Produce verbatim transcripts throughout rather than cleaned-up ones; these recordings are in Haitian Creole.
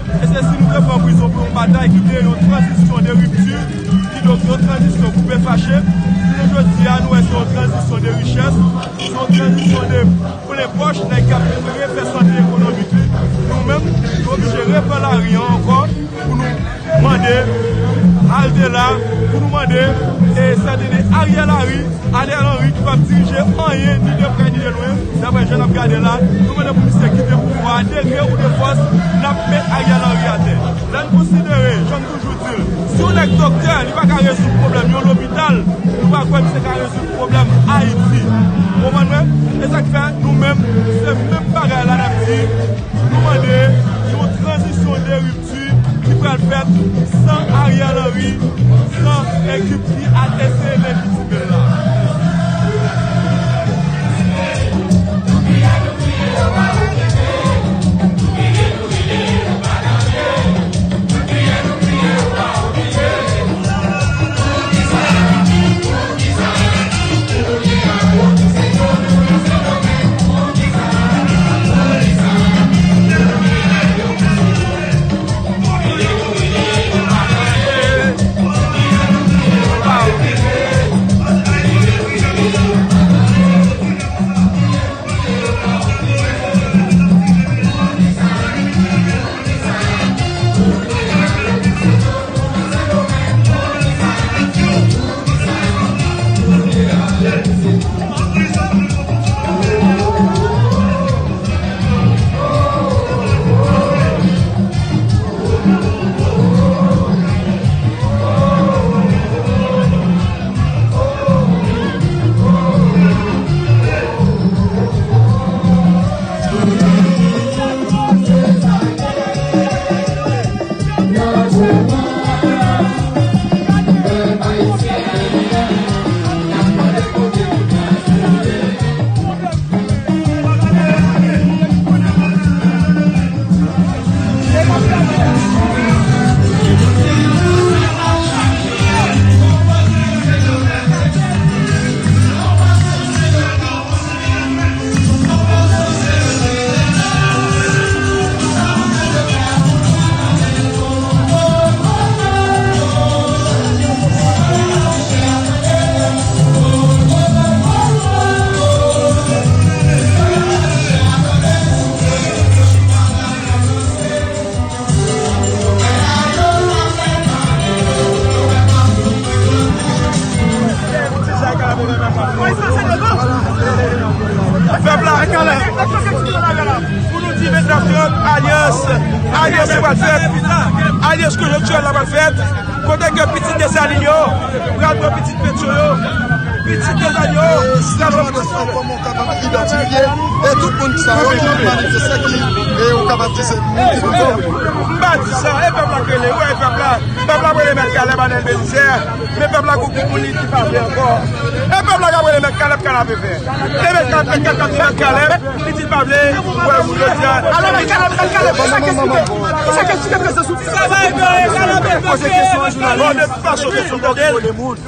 E se si nou te pran prizon pou yon batay ki te yon tranzisyon de ripti, kidonk yon tranzisyon koupe fache, jounen jodi a, nou wè se yon tranzisyon de richès, se yon tranzisyon de plen pòch, nèg k ap prefere fè sante ekonomik li. Nou menm, nou oblije repran lari an ankò pou nou mande Aldela, pou nou mande, e, sètadi Ariel Henry, Ariel Henry ki p ap dirije anyen, ni de prè, ni de lwen, daprè jan n ap gade la, nou mande pou misye kite pouvwa a, de gre ou de fòs, n ap met Ariel Henry atè. Lè n konsidere, jan m toujou di l, si yon nèg doktè, li pa ka rezoud pwoblèm yon lopital, nou pa kwè misye ka rezoud pwoblèm Ayiti. Ou konprann mwen? E sa k fè, nou menm, se menm bagay la n ap di, nou mande yon tranzisyon de ripti ki pral fèt san Ariel Henry, san ekip ki al eseye lejitime l la. Pèp la, pou nou di vennèf trant, alyans, alyans pral fèt, alyans konjonktirèl la pral fèt, kote ke pitit Desalin yo pral pran pitit Petyo yo, pitit Desalin yo pral pran pitit Petyo yo. Kòman w kapab idantifye, e tout moun sa yo ki manifeste ki, e ou kapab di se moun ki. M pa di sa, e pèp la k rele, ou wè e pèp la, pèp la prele mèt Kalèb Anèl Belizè, men pèp la gon gwo moun li di pa vle ankò. E pèp la k ap rele mèt Kalèb, Kalèb e fè. E mèt Kalèb, mèt Kalèb, mèt Kalèb, li di pa vle, wè ou jodi a. Alò mèt Kalèb, mèt Kalèb, ki sa k esplike? Ki sa k esplike prezans ou? Poze kesyon an jounalis. Bon, de tout fason, kesyon pou tande l.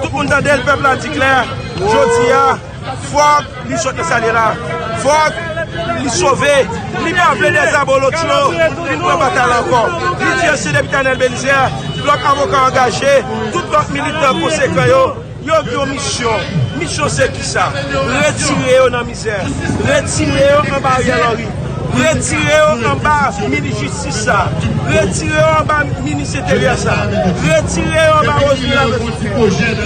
Tout moun tande l, pèp la di klè, jodi a, fòk li sot nan salye la. Fòk li sove. Li pa vle dezabolotyo, li pran batay la ankò. Li di ansyen depite Anèl Belizè, lòt avoka angaje, tout lòt militan konsekan yo, yo gen yon misyon. Misyon se kisa? Retire yo nan mizè. Retire yo anba Ariel Henry. Retire yo anba minis jistis sa. Retire yo anba minis enteryè sa. Retire yo anba Rosely Laverty.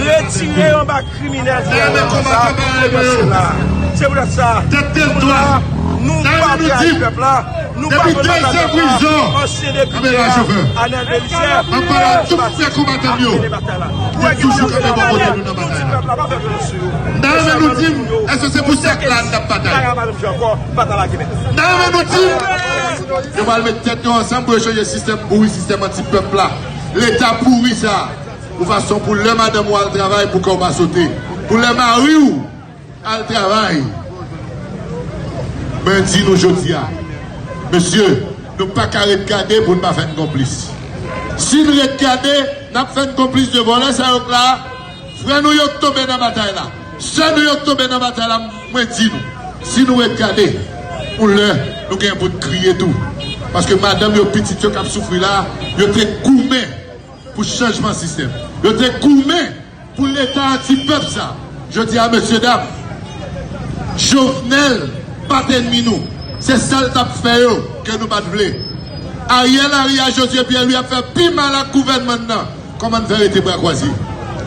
Retire yo anba kriminèl ki al nan sa, se paske la. Se poutèt sa, nou la, nou pa trayi pèp la, nou pa jwe batay pèp la. Ansyen depite a, Anèl Belizè, pèp la ap mennen batay la. Ou wè gen moun ki pale, nou di pèp la pa fè vyolans sou yo. Mèt Kalèb pa janm fè ankò, batay la genyen. Yo pral met tèt yo ansanm pou yo chanje sistèm pouri, sistèm anti-pèp la. Leta pouri sa. Yon fason pou lè madanm ou al travay, pou kè w pa sote. Pou lè mari w al travay. Mwen di nou jodi a, mesye, nou pa ka ret gade pou n pa fè n konplis. Si n ret gade, n ap fè n konplis de vòlè sa yo k la. Frè nou yo k tonbe nan batay la, sè nou yo k tonbe nan batay la, mwen di nou, si nou ret gade, yon lè, nou gen pou n kriye tou. Paske madanm yo, pitit yo k ap soufri la, yo te goumen pou chanjman sistèm. Yo te goumen pou Leta anti pèp sa. Jodi a, mesyedam, Jovenel pa t ènmi nou. Se sa l t ap fè yo ke nou pa t vle. Ariel Henry a Josué Pierre Louis ap fè pi mal ak gouvènman nan. Kòman n fè rete bra kwaze?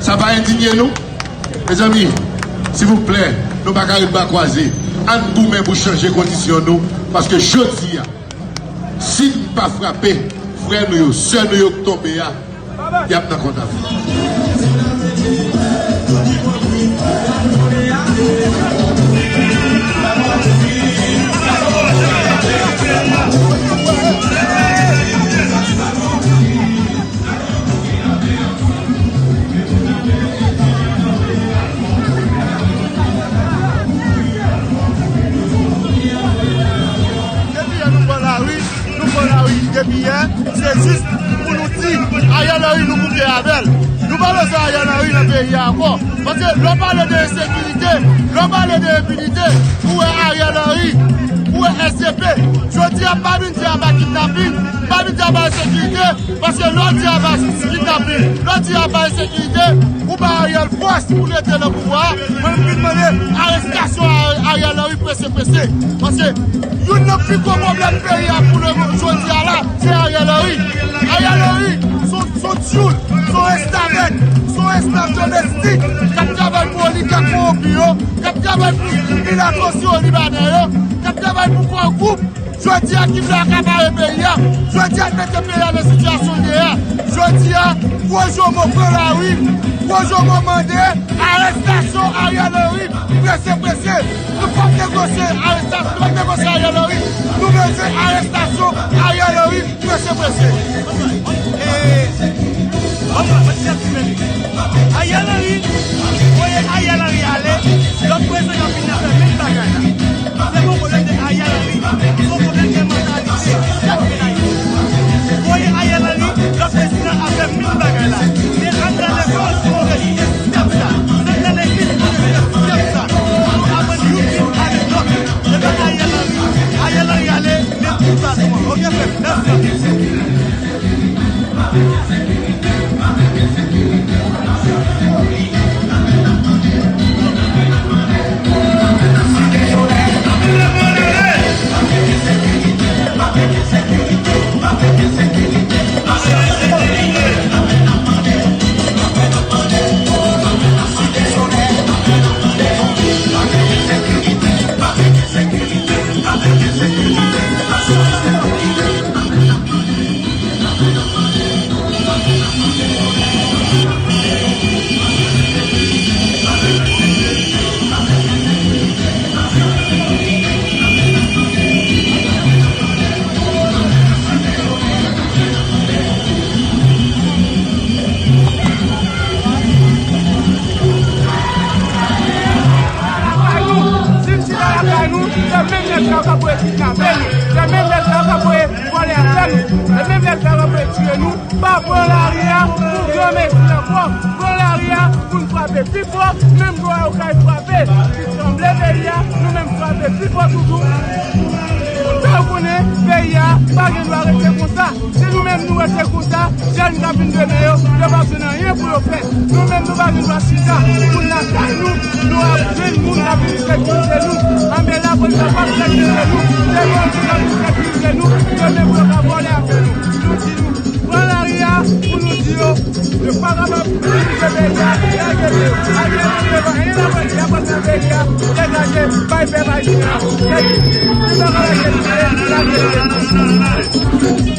Sa pa endinye nou? Mezanmi, silvouplè, nou pa ka ret bra kwaze. Ann goumen pou chanje kondisyon nou, paske jodi a, si n pa frape, frè nou yo, sè nou yo k tonbe a, y ap nan konta. Depi yè nou pran lari, nou pran lari depi yè, se jis pou nou di Ariel Henry, nou koupe avè l. Nou pa bezwen Ariel Henry nan peyi a ankò. Paske lè w pale de ensekirite, lè w pale de enpinite, ou wè Ariel Henry, ou wè S G P. Jodi a, m pa vin di a pa kidnaping, m pa vin di a pa ensekirite, paske lè w di a pa kidnaping, lè w di a pa ensekirite, ou ba Ariel fòs pou l rete nan pouvwa a. Mwen, m vin mande arestasyon a Ariel Henry prese, prese. Paske youn nan pi gwo pwoblèm peyi a pou le mo-, jodi a la, se Ariel Henry. Ariel Henry, se yon, se yon tyoul, se yon restavèk, se yon esklav domestik k ap travay pou oligak kowonpi yo, k ap travay pou milato siro libanè yo, k ap travay pou gran gwoup. Jodi a ki vle akapare peyi a. Jodi a k mete peyi a nan sitiyasyon l ye a. Jodi a, gwo jomo pran lari, gwo jomo mande arestasyon Ariel Henry, prese, prese. Nou p ap negosye arestasyon, nou p ap negosye Ariel Henry. Nou bezwen arestasyon Ariel Henry, prese, prese. E, Ariel Henry, voye Ariel Henry ale, lòt prezidan y ap vin nan fè menm bagay la. Se pa yon pwoblèm de Ariel Henry, se yon pwoblèm de mantalite chak moun Ayiti. Voye Ariel Henry, lòt prezidan ap fè menm bagay la. Se ann nan lekòl pou nou rejte sistèm sa. Se ann nan legliz pou nou rejte sistèm sa. Pou nou aprann youn avèk lòt. Se pa Ariel Henry. Ariel Henry ale, men pou sa sou mwen. Oke, frè m, mèsi anpil. Lakay nou, si n chita lakay nou, se menm nèg sa yo k ap voye kidnape nou, se menm nèg sa yo k ap voye vòlè avè nou, se menm nèg sa yo k ap voye tiye nou. Pa pran lari a pou granmesi ankò. Pran lari a pou n frape pi fò, menm jan w kay frape ki tranble peyi a, nou menm frape pi fò toujou. Fè yo konnen peyi a pa gen dwa rete konsa. Si nou menm nou rete konsa, jèn k ap vin demen yo, yo p ap jwenn anyen pou yo fè. Nou menm nou pa gen dwa chita pou n lakay nou, nou ap jwenn moun k ap vin sekirize nou. Anben lapolis la p ap sekirize nou. Se bandi k ap vin sekirize nou. Yo menm pou yo ka vòlè avè nou. Nou di nou, pran lari a pou nou di yo, yo pa kapab dirije peyi a, lage yo. Lage yo, yo pa anyen lapolis, y ap antre nan peyi a, degaje, bay pèp ayisyen an sekirite. Si pa ka lage yo, lage yo.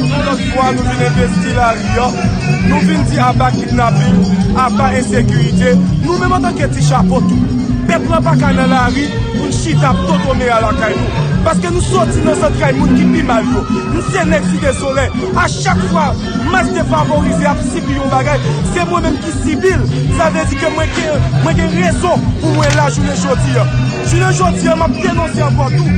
Yon lòt fwa, nou vin envesti lari a. Nou vin di aba kidnaping, aba ensekirite. Nou menm antanke ti chapo tou, pèp lan pa ka nan lari pou n chita ap totomen a lakay nou. Paske nou soti nan zantray moun ki pi mal yo. Nou se nèg Site Solèy. A chak fwa mas defavorize ap sibi yon bagay, se mwen menm ki sibi l. Sa vle di ke mwen gen, mwen gen rezon pou mwen la jounen jodi a. Jounen jodi a, m ap denonse ankò tou.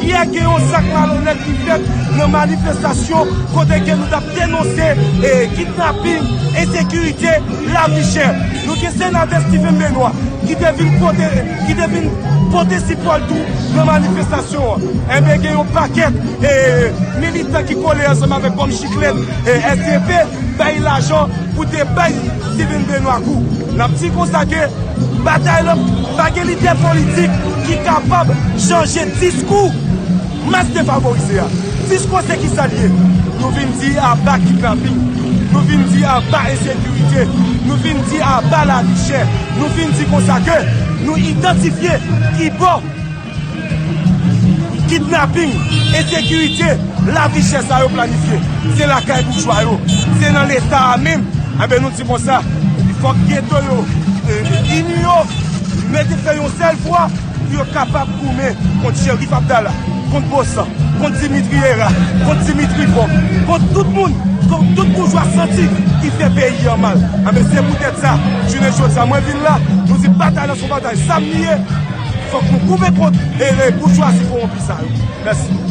Yè gen yon zak malonèt ki fèt nan manifestasyon kote ke nou t ap denonse, e, Kidnaping, ensekirite, lavi chè. Nou gen senatè Steven Benoît ki te vin pote, ki te vin pote sipò l tou nan manifestasyon an. Enben, gen yon pakèt e, militan ki kole ansanm avèk Gòm Chiklet e S D P bay lajan pou te bay Steven Benoît kou. N ap di konsa ke batay la pa gen lidè politik ki kapab chanje diskou mas defavorize a. Diskou se ki sa l ye? Nou vin di aba kidnaping. Nou vin di aba ensekirite. Nou vin di aba lavi chè. Nou vin di konsa ke nou idantifye ki bò kidnaping, ensekirite, lavi chè sa yo planifye. Se lakay boujwa yo. Se nan Leta a menm. Enben, nou di konsa, fòk geto yo e, ini yo, mete fè yon sèl vwa pou yo kapab goumen kont Cherif Abdallah, kont Bosan, kont Dimitri Hérard, kont Dimitri Vorbe, kont tout moun, kont tout boujwa santi ki fè peyi an mal. Enben, se poutèt sa, jounen jodi a, mwen vin la, nou di batay la se yon batay zam li ye, fòk nou goumen kont e, e boujwazi kowonpi sa yo. Mèsi.